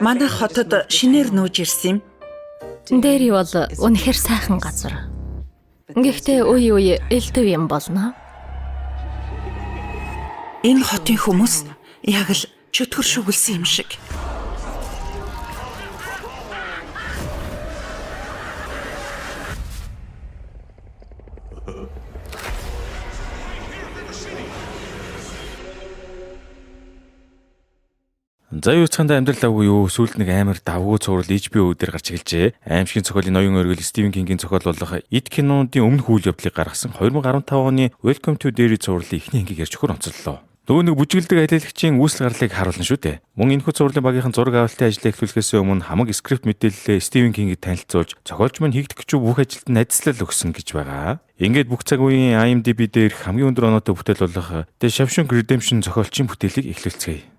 Манай хотод шинээр нүүж ирсэн юм. Дэрри бол үнэхээр сайхан газар. Гэхдээ үе үе элдв юм болно. Энэ хотын хүмүүс яг л чөтгөр шүглсэн юм шиг. За юу цаанда амьдрал давгүй юу? Сүүлд нэг амар давгүй цуврал HBO дээр гарч эхэлжээ. Аимшигын зохиолын ноён оргил Стивен Кингийн зохиол болох It киноны өмнөх үйл явдлыг гаргасан 2015 оны Welcome to Derry цувралын эхний ангийг ярьж өгөхөр онцоллоо. Нөгөө нэг бүжиглдэг алиалагчийн үүсэл гарлыг харуулна шүү дээ. Мөн энэхүү цувралын багийнхан зураг авалтын ажлыг эхлүүлэхээс өмнө хамаг скрипт мэдээллээ Стивен Кингэд танилцуулж зохиолч мань хийгдэх гэж бүх ажилд нь найдслал өгсөн гэж байгаа. Ингээд бүх цаг үеийн IMDb дээрх хамгийн өндөр оноотой бүтээл болох The Shawshank Redemption зохиолчийн бүтээлийг эхлүүлцгээе.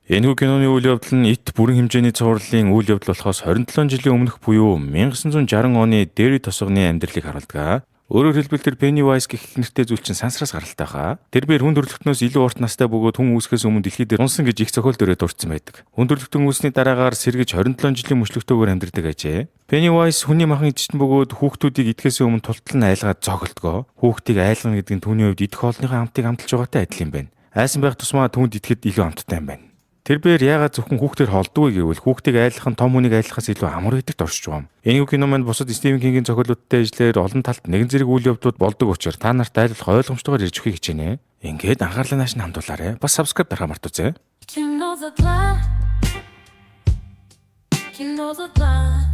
Энэхүү киноны үйл явдал нь It бүрэн хэмжээний цувралын үйл явдал болохоос 27 жилийн өмнөх буюу 1960 оны Дэрри тосгоны амьдралыг харуулдаг. Өөрөөр хэлбэл тэр Pennywise гэх нэртэй зүйл чинь сансраас гаралтай хаа. Тэр бээр хүн төрөлхтнөөс илүү урт настай бөгөөд хүн үүсгэхээс өмнө дэлхий дээр унсан гэж их зохиол дээрээ дурдсан байдаг. Хүн төрөлхтөн үүсний дараагаар сэргэж 27 жилийн мөчлөгтэйгээр амьдардаг ажээ. Pennywise хүний махан идчихэн бөгөөд хүүхдүүдийг идэхээс өмнө тултал нь айлгаад зөөгөлдгөө. Хүүхдийг айлгана гэдэг нь түүний хувьд идэх хоолныхоо амтыг амталж байгаатай адил юм байна. Айсан байх тусмаа түүнд идэхэд илүү амттай юм байна. Тэр бээр яагаад зөвхөн хүүхдээр холддог вэ гэвэл хүүхдийг айлах нь том хүнийг айлахаас илүү амар гэдэгт оршиж байгаа юм. Энэхүү кино маань бусад Стивен Кингийн зохиолуудтай ажиллаар олон талт нэгэн зэрэг үйл явдлууд болдог учраас та нарт айлах ойлгомжтойгоор ярьж өгөхийг хичээнэ. Ингээд анхаарлаа нааш нь хамтуулаарай. Бас subscribe дарахаа мартуузай. Кино задлаа. Кино задлаа.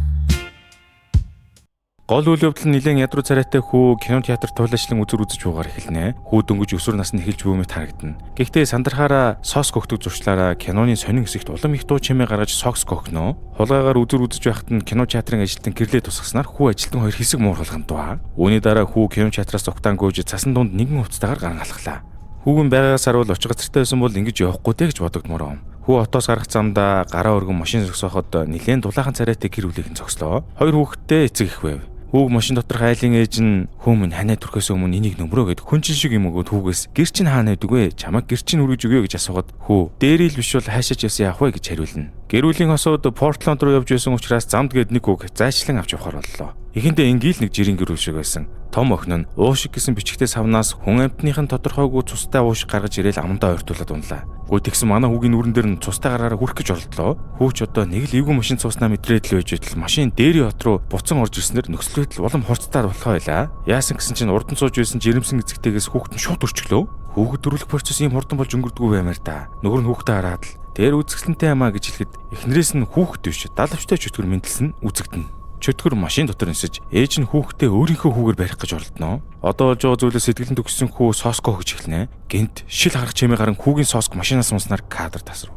Гол үйл явдал нь нэлээд ядруу царайтай хүү кино театр туулайчлан үзүр үзэж буугаар эхэлнэ. Хүү дөнгөж өсвөр наснд эхэлж буй мэт харагдана. Гэхдээ сандрахаараа сос гогтөг зуршлаараа киноны сонин хэсэгт улам их дуу чимээ гаргаж сокс гогно. Хулгайгаар үзүр үзэж байхад нь кино театрын ажилтан гэрлээ тусгаснаар хүү ажилтан хоёр хэсэг муур хулгамдваа. Үүний дараа хүү кино театраас угтаан гүйж цасан дунд нэгэн хувцастайгаар ган алхлаа. Хүүгэн байгаагаас харуул очих газартай байсан бол ингэж явахгүй дээ гэж бодогдмоор юм. Хүү хотоос гарах замдаа гараа өргөн машин зогсооход нэлээд дулаахан царайтай гэр бүлийнхэн зогслоо. Хоёр хүүхэдтэй эцэг эх байв. Хүүг машин доторх айлын ээж нь хүү минь ханаа төрхөөс өмнө энийг нөмрөө гэд хүн чин шиг юм өгөөд хүүгээс гэр чинь хаана байдаг вэ? Чамайг гэр чинь хүргэж өгье гэж асуугаад хүү дээрил биш бол хаашаач явсан явах вэ гэж хариулна. Гэр бүлийн хосууд Портланд руу явж байсан учраас замд гээд нэг хүүг зайчлан авч явахар боллоо. Эхэндээ энгийн л нэг жирийн гэр бүл шиг байсан. Том охин нь уушиг гэсэн бичгтэй савнаас хүн амьтных нь тодорхойгүй цустай уушиг гаргаж ирээл амдаа ойртуулад унлаа. Гүй тэгсэн манай хүүгийн нүрэн дээр нь цустай гараараа хүрэх гэж оролдлоо. Хүүч одоо нэг л эвгүй машин цуснаа мэдрээд л байж байтал машин дээрийн хот руу буцан орж ирснээр нөхцөл байдал улам хурцтай болохоо байлаа. Яасан гэсэн чинь урд нь сууж байсан жирэмсэн эзэгтэйгээс хүүхэд нь шууд өрчлөө. Хүүхэд төрүүлэх процесс ийм хурдан болж өнгөрдгүү баймаар та. Нөхөр нь хүүхдээ хараад л дээр үзэсгэлэнтэй ямаа гэж хэлэхэд эхнэрээс нь хүүхэд биш далавчтай чөтгөр мэндэлсэн үзэгдэнэ. Чөтгөр машин дотор нисэж ээж нь хүүхдээ өөрийнхөө хүүгээр барих гэж оролдоно. Одоо болж байгаа зүйлээс сэтгэлэн төгссөн хүү соско хөгж эхэлнэ. Гэнт шил харах чимээ гарan хүүгийн соск машинаас унснаар кадр тасрав.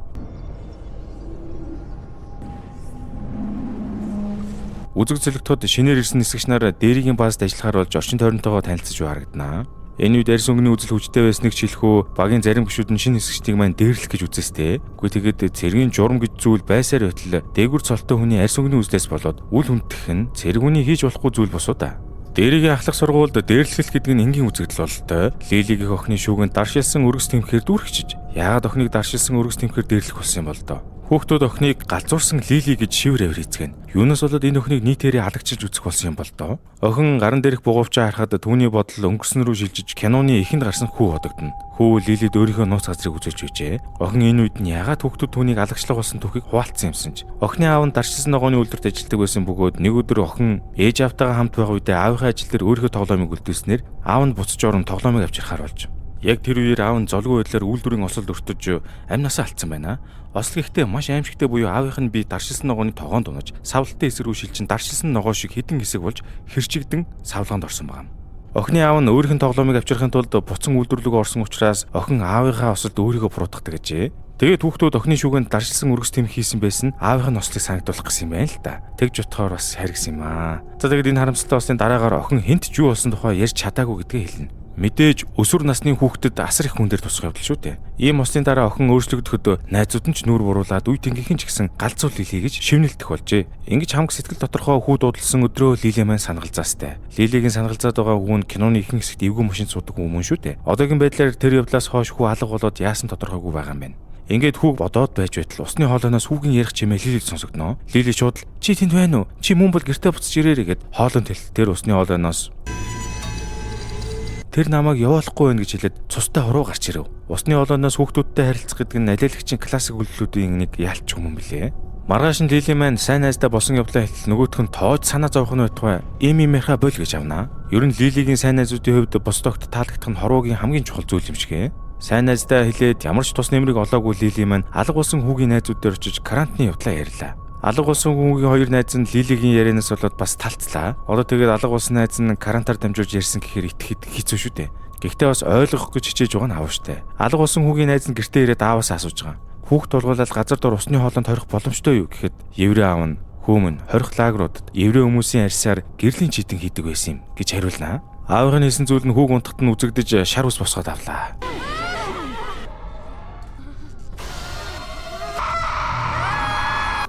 Үзэг зөлөгтөд шинээр ирсэн нисгч нар дээригийн баазд ажиллахаар болж орчин тойронтойгоо танилцаж харагдана. Энэ үед арьс өнгөний үзэл хүчтэй байсныг ч хэлэхүү багийн зарим гишүүд нь шинэ хэсэгчдийг маань дээрлэх гэж үзээстэй. Үгүй тэгээд цэргийн журам гэж зүйл байсаар байтал дээгүр цолтой хүний арьс өнгөний үзлээс болоод үл хүндэтгэх нь цэрэг хүний хийж болохгүй зүйл босуу да. Дээригийн ахлах сургуульд дээрлэх гэдэг нь энгийн үзэгдэл бололтой. Лилигийн охины шүүгэнд даршилсан өргөс тэмхээр дүүрхчиж. Яагаад охиныг даршилсан өргөс тэмхээр дээрлэх болсон юм бол доо? Хүүхдүүд охиныг галзуурсан Лили гэж шивэр авир эзгэн. Юунаас болоод энэ охиныг нийтээрээ алагчилж үзэх болсон юм бол доо? Охин гаран дээрх бугуувчаа харахад түүний бодол өнгөрсөн рүү шилжиж киноны эхэнд гарсан хүү бодогдоно. Хүү Лилид өөрийнхөө нууц газрыг үзүүлж байжээ. Охин энэ үед нь ягаад хүүхдүүд түүнийг алагчлах болсон түүхийг хуваалцсан юмсан ч. Охины аав нь даршилсан ногооны үйлдвэрт ажилладаг байсан бөгөөд нэг өдөр охин ээж аавтайгаа хамт байгаа үедээ аавынхаа ажил дээр өөрийнхөө тоглоомыг үлдээснээр аав нь буцаж орон тоглоомыг авчирхаар болж. Яг тэр үеэр аав нь золгүй байдлаар үйлдвэрийн осолд өртөж амь насаа алдсан байна. Осол гэхдээ маш аимшигтай буюу аавынх нь би даршилсан ногооны тогоонд унаж савлалтын хэсэг рүү шилжин даршилсан ногоо шиг хідэн хэсэг болж хэрчигдэн савлгаанд орсон байгаа юм. Охины аав нь өөрийнх нь тоглоомыг авчрахын тулд буцан үйлдвэрлэгөө орсон учраас охин аавынхаа осолд өөрийгөө буруутгадаг гэжээ. Тэгээд хүүхдүүд охины шүүгэнд даршилсан өргөс тэм хийсэн байсан аавынх нь ослыг санагдуулах гэсэн юм байна л та. Тэгж утгаар бас харгасан юм аа. За тэгээд энэ харамсалтай болсны дараагаар охин хинт ч юу болсон тухай ярьж чадаагүй гэдгээ хэлнэ. Мэдээж өсвөр насны хүүхдэд асар их хүн дээр тусах явдал шүү дээ. Ийм ослын дараа охин өөрчлөгдөхөд найзууд нь ч нүүр буруулаад үе тэнгийнхэн ч гэсэн галзуу Лили гэж шивнэлдэх болжээ. Ингэж хамаг сэтгэл доторхоо хүү дуудалсан өдрөө Лили маань сангалзаастай. Лилигийн сангалзаад байгаа хүн киноны ихэнх хэсэгт эвгүй машин суудаг хүмүүс шүү дээ. Одоогийн байдлаар тэр явдлаас хойш хүү алга болоод яасан тодорхойгүй байгаа юм байна. Ингээд хүүг бодоод байж байтал усны хоолойноос хүүгийн ярих чимээ Лилид сонсогдно. Лили шууд л "Чи тэнд байна уу? Чи мөн бол гэртээ буцаж ирээрэй" гэд хоолойн тэл тэр усны хоолойноос "Тэр намайг явуулахгүй байна" гэж хэлээд цустай хуруу гарч ирэв. Усны хоолойноос хүүхдүүдтэй харилцах гэдэг нь алиалагчийн классик үйлдэлүүдийн нэг яалч юм билээ. Маргааш нь Лили маань сайн найздаа болсон явдлаа хэлтэл нөгөөх нь тоож санаа зовох нь байтугай им имийнхаа боль гэж авнаа. Ер нь Лилигийн сайн найзуудын хувьд бус тогт таалагдах нь хорвоогийн хамгийн чухал зүйл юм шиг ээ. Сайн найздаа хэлээд ямар ч тус нэмрийг олоогүй Лили маань алга болсон хүүгийн найзууд дээр очиж карантины явдлаа ярьлаа. Алга болсон хүүгийн хоёр найз нь Лилигийн ярианаас болоод бас талцлаа. Одоо тэгээд алга болсон найз нь карантаар дамжуулж ярьсан гэхээр итгэхэд хэцүү шүү дээ. Гэхдээ бас ойлгох гэж хичээж байгаа нь аваа штэ. Алга болсон хүүгийн найз нь гэртээ ирээд ааваасаа асууж байгаа. Хүүхд тулгуулаад газар дор усны хоолойнд хорих боломжтой юу гэхэд еврей аав нь "Хүүмэн, хорих лагеруудад еврей хүмүүсийн арьсаар гэрлийн читэн хийдэг байсан юм" гэж хариулнаа. Аавын хэлсэн зүйл нь хүүг унтахад нь үзэгдэж шар ус босгоод авлаа.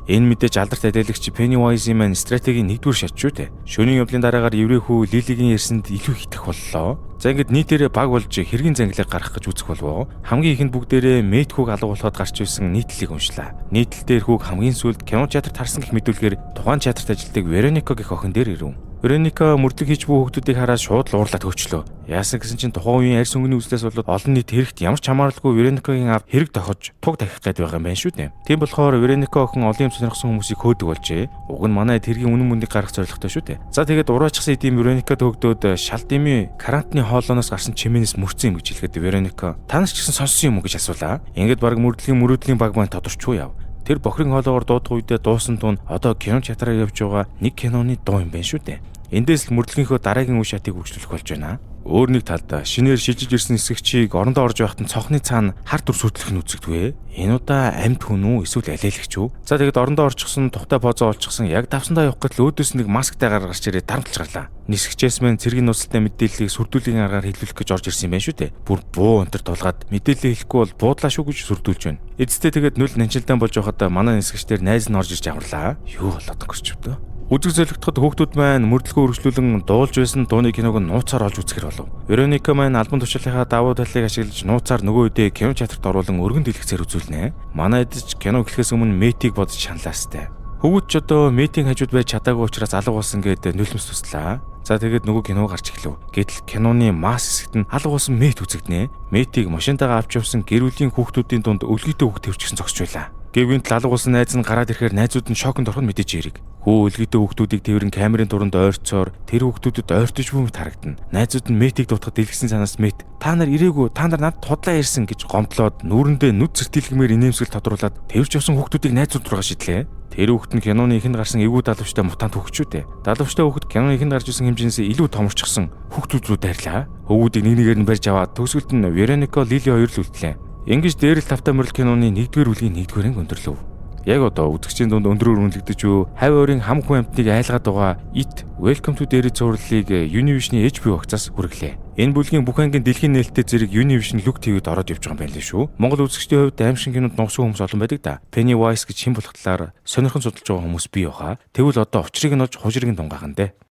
Энэ мэдээж алдарт алиалагч Pennywise-ийн маань стратегийн нэгдүгээр шат шүү дээ. Шөнийн явдлын дараагаар еврей хүү Лилигийн ярьсанд илүү их итгэх боллоо. За, ингээд нийтээрээ баг болж хэргийн зангилыг гаргах гэж үзэх болов. Хамгийн ихэнд бүгдээрээ Мэт хүүг алга болоход гарч ирсэн нийтлэлийг уншлаа. Нийтлэл дээр хүүг хамгийн сүүлд кино театрт харсан гэх мэдүүлгээр тухайн театрт ажилладаг Вероника гэх охин дээр ирэв. Вероника мөрдлөг хийж буй хүүхдүүдийг хараад шууд л уурлаад хөөчлөө. Яасан гэсэн чинь тухайн үеийн арьс өнгөний үзлээс болоод олон нийт хэрэгт ямар ч хамааралгүй Вероникагийн аав хэрэг тохиж туг дахих гээд байгаа юм байна шүү дээ. Тийм болохоор Вероника охин олон юм сонирхсон хүмүүсийг хөөдөг болжээ. Уг нь манай тэргийн үнэн мөндийг гаргах зорилготой шүү дээ. За, тэгээд ураачихсан эдийн Вероника төгдөөд шал дими карантины хоолооноос гарсан чимээнээс мөрцөн юм гэж хэлэхэд Вероника "Та нар ч гэсэн сонссон юм уу?" гэж асуулаа. Ингээд баг мөрдлийн мөрөөдлийн баг маань тодорчгүй яв. Тэр бохирын хоолоогоор дуудах үедээ дуусан туун одоо кино театраар явж байгаа нэг киноны дуу юм байна шүү дээ. Эндээс л мөрдлөгийнхөө дараагийн үе шатыг үргэлжлүүлэх болж байна. Өөр нэг талд шинээр шилжиж ирсэн нисгэгчийг орондоо орж байхад нь цонхны цаана хар дүр сүтлэх нь үзэгдвэ. Энэ удаа амьд хүн үү эсвэл алиалагч үү? За, тэгээд орондоо орчихсон, тухтай позоо олчихсон, яг давсандаа явах гэтэл өөдөөс нэг масктай гар гарч ирээд дарамтлж гарлаа. Нисгчээс мэн цэргийн нууцтай мэдээллийг сүрдүүлгийн аргаар хэлүүлэх гэж орж ирсэн юм байна шүү дээ. Бүр буу өнтер тулгаад мэдээлэл хэлэхгүй бол буудлаа шүү гэж сүрдүүлж байна. Эцэстээ тэгээд нүл нанчилдаан болж байхад манай нисгчдэр найз нь орж ирж аварлаа. Юу болоод өнгөрч вдөө? Үзэг золигдоход хүүхдүүд маань мөрдлөгөө үргэлжлүүлэн дуулж байсан дууны киног нь нууцаар олж үзэхэр болов. Вероника маань албан тушаалынхаа давуу талыг ашиглаж нууцаар нөгөө үедээ кино театрт оруулан өргөн дэлгэцээр үзүүлнэ. Манай эдэж кино эхлэхээс өмнө Мэтийг бодож шаналаастай. Хөвгүүд ч одоо Мэтийн хажууд байж чадаагүй учраас алга болсон гээд нулимс туслаа. За, тэгээд нөгөө кино гарч эхлэв. Гэтэл киноны масс хэсэгт нь алга болсон Мэт үзэгдэнэ. Мэтийг машинтайгаа авч явсан гэр бүлийн хүүхдүүдийн дунд өлгийтэй хүүхд твчгсэн зогсож байлаа. Гэвэн алга болсон найз нь гараад ирэхээр найзууд нь шоконд орох нь мэдээж хэрэг. Хүү өлгийтэй хүүхдүүдийг тэврэн камерын туранд ойрцоор тэр хүүхдүүдэд ойртож буй мэт харагдана. Найзууд нь Мэтийг дуудахад дэлгэсэн цанаас Мэт "Та нар ирээгүй, та нар надад худлаа ярьсан" гэж гомдлоод нүүрэндээ нүд цэртийлгмээр инээмсэглэл тодруулаад тэрч явсан хүүхдүүдийг найзууд руугаа шидлээ. Тэр хүүхэд нь киноны ихэнд гарсан эвгүй далавчтай мутант хүүхчүү дээ. Далавчтай хүүхэд киноны ихэнд гарч ирсэн хэмжээнээс илүү томорчихсон хүүхдүүд рүү дайрлаа. Хөвгүүдийг нэг нэгээр нь барьж аваад төгсгөлд нь Вероника, Лили хоёр л үлдлээ. Ингэж дээрэл тавтай морил киноны 1-р бүлгийн 1-р анги өндөрлөв. Яг одоо үзэгчдийн дунд өндрөөр үнэлэгдэж юу хавь ойрын хам хүн амьтныг айлгаад байгаа It Welcome to Derry цувралыг Univision-ы HBO агцаас хүргэлээ. Энэ бүлгийн бүх ангийн дэлхийн нээлттэй зэрэг Univision Look TV-д ороод явж байгаа юм байна лээ шүү. Монгол үзэгчдийн хувьд аймшиг кинонд нугсан хүмүүс олон байдаг да. Pennywise гэж хэн болох талаар сонирхон судалж байгаа хүмүүс бий баха. Тэгвэл одоо учрыг нь олж хужирыг нь тунгаах нь дээ.